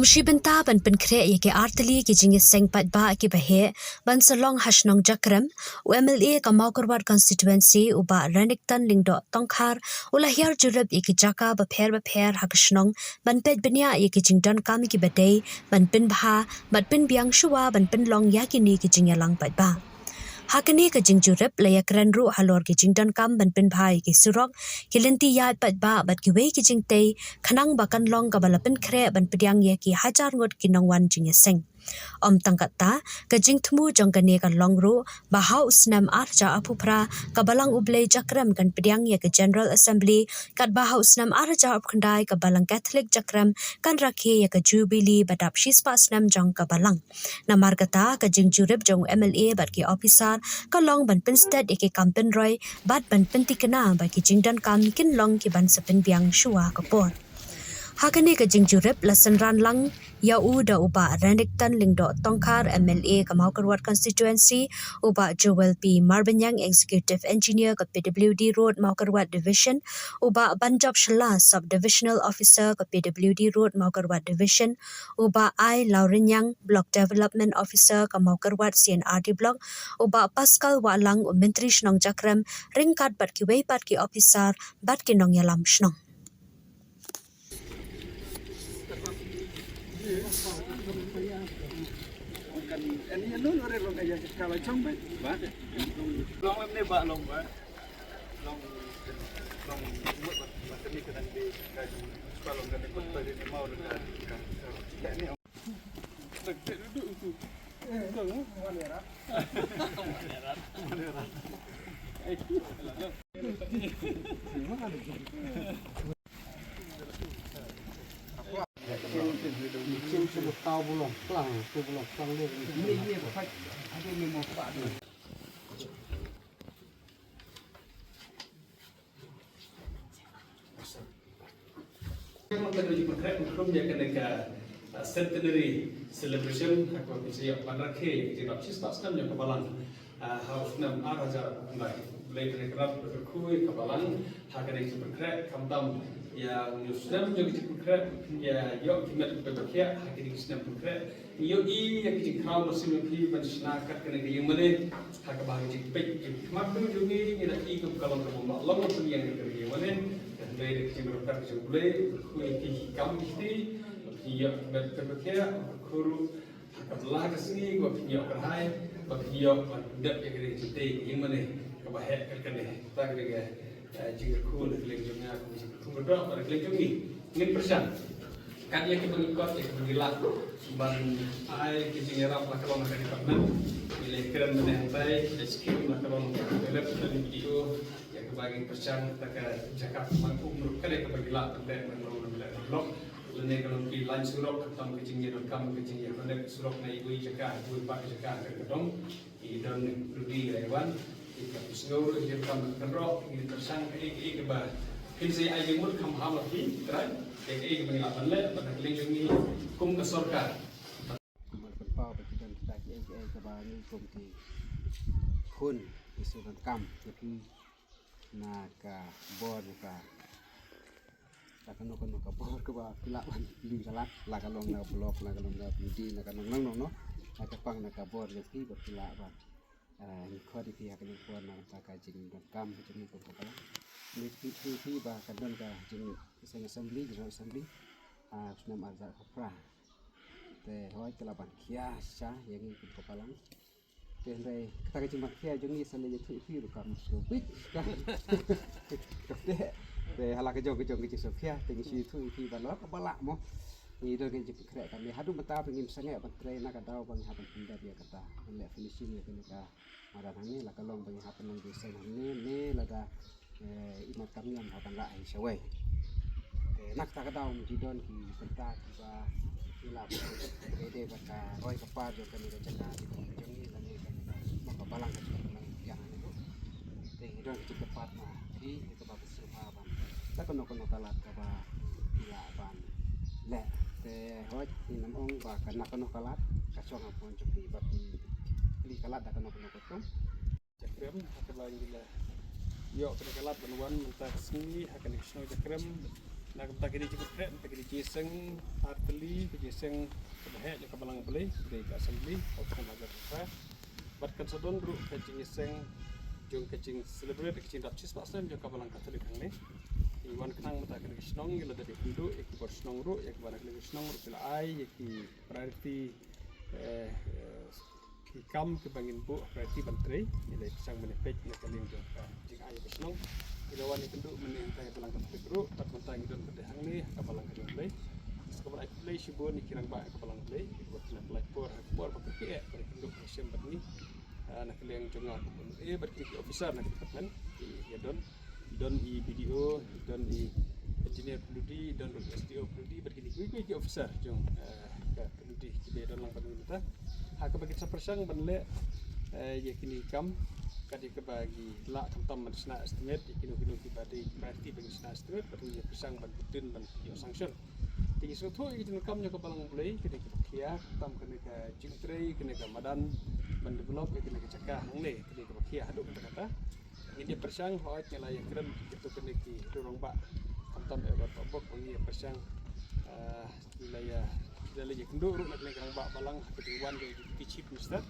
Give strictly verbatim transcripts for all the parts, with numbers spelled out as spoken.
Kum shi bynta ban pynkhreh ïa ki artylli ki jingïaseng paidbah kiba heh ban sa long ha shnong Jakrem, u M L A ka Mawkyrwat Constituency u Bah Renikton Lyngdoh Tongkhar u la hiar jurip ïa ki jaka bapher bapher ha ka shnong ban peit bniah ïa ki jingdonkam kiba dei ban pynbha bad pynbiang shuwa ban pynlong ïa kine ki jingïalang paidbah. Ha kane ka jingjurip la ïakren ruh halor ki jingdonkam ban pynbha ïa ki surok, ki lynti ïaid paidbah bad kiwei ki jingtei, khnang ba kan long kaba la pynkhreh ban pdiang ïa ki hajar ngut ki nongwan jingïaseng. Ym tang katta, ka jingthmu jong kane ka long ruh ba ha u snem ar hajar arphew phra ka Balang U Blei Jakrem kan pdiang ïa ka General Assembly, katba ha u snem ar hajar arphew khyndai ka Balang Catholic Jakrem kan rakhe ïa ka Jubilee ba dap shispah snem jong ka Balang. Namar kata, ka jingjurip jong u M L A bad ki ophisar ka long ban pynsted ïa ki kam pynroi bad ban pynthikna ba ki jingdonkam kin long kiban sa pynbiang shuwa ka por. Ha kane ka jingjurip la synran lang ïa u da u Bah Renikton Lyngdoh Tongkhar, M L A ka Mawkyrwat Constituency, u Bah Joel P Marbaniang, Executive Engineer ka P W D Road Mawkyrwat Division, u Bah Banjop Shylla, Sub Divisional Officer ka P W D Road Mawkyrwat Division, u Bah I Lauriniang, Block Development Officer ka Mawkyrwat C and R D Block, u Bah Pascal Wahlang, u Myntri Shnong Jakrem, ryngkat bad kiwei pat ki ophisar bad ki nongïalam shnong. Ka mut ka dei jingpynkhreh khrum ïa kane ka, uh, centenary celebration ha kaba pynshai ïa ban rakhe ïa ka jingrap shispah snem jong ka Balang, uh, ha u snem ar hajar khyndai. Blei kane ka rap ka kyrkhu ïa ka Balang ha kane ka jingpynkhreh khamtam ïa u snem jong ka jingpynkhreh ïa ïoh ki met ki pyrkhat ha kane ka snem pynkhreh. Ngi ïohi ïa ka jingkhraw mynsiem jong phi ban shna kat kane ka ïingmane ha kaba ha ka jingpeit jingkhmat jong ngi ngi la i kum ka long kaba ym lah long ban pynïeng ïa kane ka ïingmane. Hynrei da ka jingmyntoi ka jong U Blei, kyrkhu ïa phi ki kam ki kti, ba phin ïoh ki met ki pyrkhat, kyrkhu ruh ha ka la ka sngi ba phin ïoh kyrhai, ba phin ïoh ban pyndep ïa kane ka jingtei ka ïingmane kaba heh kat kane. Kata ka dei ka eh, jingkyrkhu na ka liang jong nga, ka jingkyrkhu ka dei na ka liang jong ngi. Ngin pyrshang kat ïa kiba ngi kot, ïa kiba ngi lah ban ai ka jingïarap la ka long na ka department. Ngi la kren mynne hangtai, la skim la ka long na ka department, ïa kiba ngi pyrshang kata ka jaka ban um ruh ka dei kaba ngi lah ban leh na ka long na ka long. Lane ka long ki lain surok, khamtam ka jingïadonkam ka jingïadonkam surok na iwei jaka, iwei pat ka jaka ka dong. I don ruh i wan, i ka pynshngaiñ ruh i kam kan rok, i pyrshang kaei kaei kaba phin sa ai jingmut kham ha ma phi, Trai, kaei kaei kaba ngi lah ban leh, bad na ka liang jong ngi kum ka sorkar. Kumba pynpaw ba ki don kita kiei kiei kaba ngi kum ki khun, ki shu donkam, ki phi na ka bor na ka la kano kano ka bor kaba phi lah ban pynlong ka lad, la ka long na block, la ka long na P D, na ka nong nong nong, na ka pang na ka bor jong phi ba phi lah ban, eh, ngi khot ïa phi ha kane ka por na ka bynta ka jingdonkam ka jong ngi kum ka Balang. Ngi phi phi phi ba ka don ka jingïaseng assembly, general assembly, ah, snem ar hajar arphew phra. Te hooid ka la ban khia shisha ïa ngi kum ka Balang. Te hynrei kata ka jingban khia jong ngi sa leit ïathuh ïa phi ruh kam shu bit ka. Te, te hala ka jong ka jong ka jingsngewkhia te ngi shu ïathuh ïa phi ba la kaba lah mo. Ngi don ka jingpynkhreh kane haduh mynta ba ngim sangeh ban trei na ka daw ba ngi hap ban pyndep ïa kata. Ban leh finishing ïa kane ka madan hangne, la ka long ba ngi hap ban ïaseng hangne ne lada eh, i mat kam ñiam ha ban lah hi shawei. Te na kata ka daw ngi don ki bynta kiba ngi lah ban dei dei bad ka roi ka par jong kane ka jaka jong ngi lane kane ka ma ka Balang ka jong ngi ïa hangne ruh. Te ngi don ki jingkyrpad ma phi kaba sngewbha ban da kano kano ka lad kaba phi lah ban leh. Te hooid ngi nym ong ba ka na kano ka lad ka shong ha phone jong phi ba phi plie ka lad da kano kano ka tum. Jakrem, ha kaba ngi la ïoh kane ka lad ban wan mynta ka sngi ha kane ka shnong Jakrem. Na ka bynta kine ki jingpyrkhat, na ka bynta kine ki jingïaseng artylli, ki jingïaseng kaba heh jong ka Balang Blei, kine ka Assembly of Conference. Bad kan sa don ruh ka jingïaseng jong ka jingcelebrate ka jingdap shispah snem jong ka Balang Katholik hangne. Ngi wan khnang mynta kane ka shnong, ngi la dep ïakynduh ïa ki bor shnong ruh, ïa kaba na kane ka shnong ruh ki la ai ïa ki priority, eh, eh, ki kam kiba ngin buh priority ban trei. Ngi la pyrshang ban peit na ka liang jong ka jingai ba shnong. Ngi la wan ïakynduh mynne hangtai ha Balang Katholik ruh, bad mynta ngi don pat hangne ha ka Balang ka jong U Blei. Sa kaba ai khublei shibun ïa ki rangbah ka Balang U Blei, kiba la pynlait por ha ka por ba kyrkieh ban ïakynduh ïashem bad ngi. Ah, na ka liang jong nga, eh, bad kine ki officer na ka department, ki ïa don, don i B D O, don i engineer P W D, don ruh i S D O P W D, bad kine kiwei kiwei ki officer jong, eh, ka P W D kiba ïa don lang bad ngi mynta. Ha kaba kin sa pyrshang ban leh, eh, ïa kine ki kam, kat ïa kaba ngi lah khamtam ban shna estimate, ïa kino kino kiba dei priority ba ngi shna estimate, bad ngi ïa pyrshang ban bud dien ban ïoh sanction. Te ngi sngewthuh ïa ki jingdonkam jong ka Balang Blei, kane kaba khia, khamtam kane ka jingtrei, kane ka madan, ban develop ïa kane ka jaka hangne, kane kaba khia haduh katta katta. Ngin ïa pyrshang, hooid ngi la ïa kren kito kine ki rangbah, khamtam Edward Pabok, ngi ïa pyrshang, ah, ngi la ïa, ngi la ïa kynduh ruh na kane ka rangbah balang ha ka jingwan jong i Deputy Chief Minister.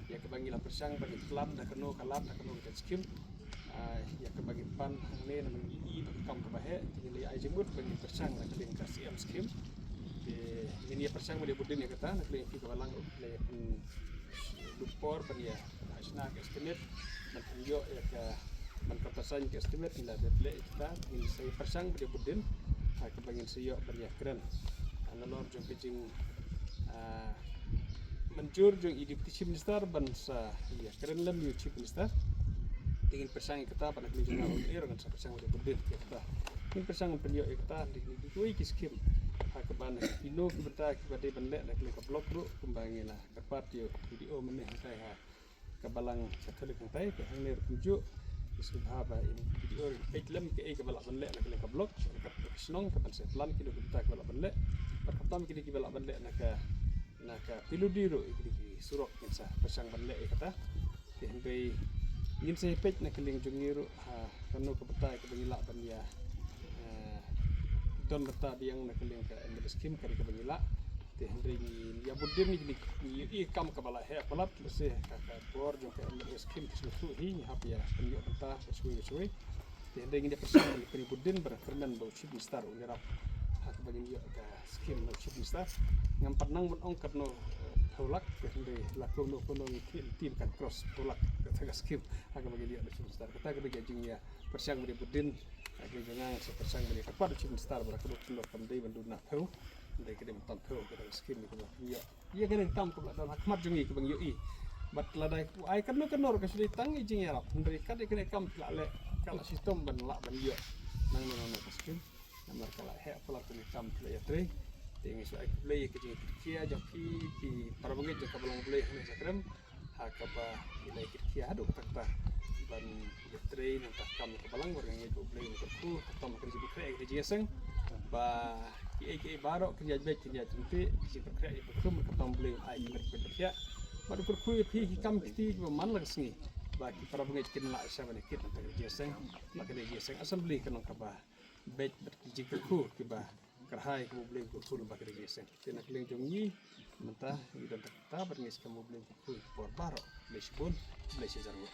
Ïa kaba ngi la pyrshang ban ïa plan da kano ka lad, da kano ka skim. Ah, ïa kaba ngi pan hangne namar ngi i ba ka kam kaba heh, te ngi la ïa ai jingmut ba ngi pyrshang na ka liang ka C M skim. Te ngin ïa pyrshang ban ïa bud dien ïa kata na ka liang phi ka Balang ruh la ïa pyn lut por ban ïa shna ka estimate, ban pynïoh ïa ka, ban countersign ka estimate, ngi la dep leh ïa kata, ngin sa ïa pyrshang ban ïa bud dien ha kaba ngin sa ïoh ban ïa kren. Ah, nalor jong ka jing, ah, mynjur jong i Deputy Chief Minister ban sa ïa kren lem ïa u Chief Minister. Te ngin pyrshang ïa kata, ban ïa kren jong nga ruh ngan sa pyrshang ban ïa bud dien ïa kata. Ngin pyrshang ban pynïoh ïa kata, dei ki dei kiwei ki skim ha kaba na kino ki bynta kiba dei ban leh na ka liang ka block ruh, kumba ngi la kyrpad ïa u B D O mynne hangtai ha ka Balang Katholik hangtai, te hangne ruh kumjuh. Ngi sngewbha ba in B D O in peit lem kaei kaba lah ban leh na ka liang ka block, na ka shnong, kaban sa plan kino ki bynta kiba lah ban leh. Bad khamtam kine kiba lah ban leh na ka, na ka P W D ruh, ïa kine ki surok ngin sa pyrshang ban leh ïa kata. Te hynrei ngin sa ïa peit na ka liang jong ngi ruh, ha kano ka bynta kaba ngi lah ban ïa, eh, don bynta biang na ka liang ka M L A skim, ka dei kaba ngi lah. Te hynrei ngi ïa bud dien, ngi, ngi ïohi kam kaba la heh palat, lehse ha ka bor jong ka M L A skim ki sngewthuh hi, ngi hap ïa pynïoh bynta shawei shawei. Te hynrei ngin ïa pyrshang ban pynbud dien, ba kyrmen ba u Chief Minister un ïarap ha kaba ngin ïoh ka skim na u Chief Minister. Ngam pat nang ban ong katno, eh, phew lak, te hynrei la kumno kumno ngi khmih lynti ba kan cross phew lak kata ka skim ha kaba ngin ïoh na u Chief Minister. Kata ka dei ka jingïa pyrshang ban ïa bud dien. Ha ka jong nga ngan sa pyrshang ban ïa kyrpad u Chief Minister ba la ka dei, kam dei ban duna phew, hynrei ka dei ban tam phew kata ka skim kaba ngin ïoh. Ïa kane ka kam kaba la don ha khmat jong ngi kaba ngi ïohi. Bad lada u ai kano kano ruh ka shu dei tang i jingïarap. Hynrei ka dei kane ka kam phi la leh, ka la shitom ban lah ban ïoh nangno nangno ka skim. Namar ka la heh palat kane ka kam phi la ïatrei. Te ngi shu ai khublei ïa ka jingkitkhia jong phi ki para bangeit jong ka Balang Blei hangne Jakrem. Ha kaba ngi la ïakitkhia haduh katta katta ban ïatrei na ka kam ka Balang, bad nga ngeit ba U Blei un kyrkhu, khamtam ha ka jingpynkhreh ïa ka jingïaseng. Ba kiei kiei baroh kin ïaid beit kin ïaid ryntih, ki jingpynkhreh ïa ka kum, khamtam U Blei un ai ki met ki met ba thiah. Bad un kyrkhu ïa phi ki kam ki kti kiba man la ka sngi, ba ki para bangeit kin lah sha ban ïakit na ka jingïaseng. Ba ka jingïaseng assembly kan long kaba beit bad ki jingkyrkhu kiba kyrhai, kaba U Blei un kyrkhu lyngba ka jingïaseng. Te na ka liang jong ngi mynta ngi don tang katta bad ngi skhem U Blei un kyrkhu ha ka por baroh. Khublei shibun, khublei shi hajar nguh.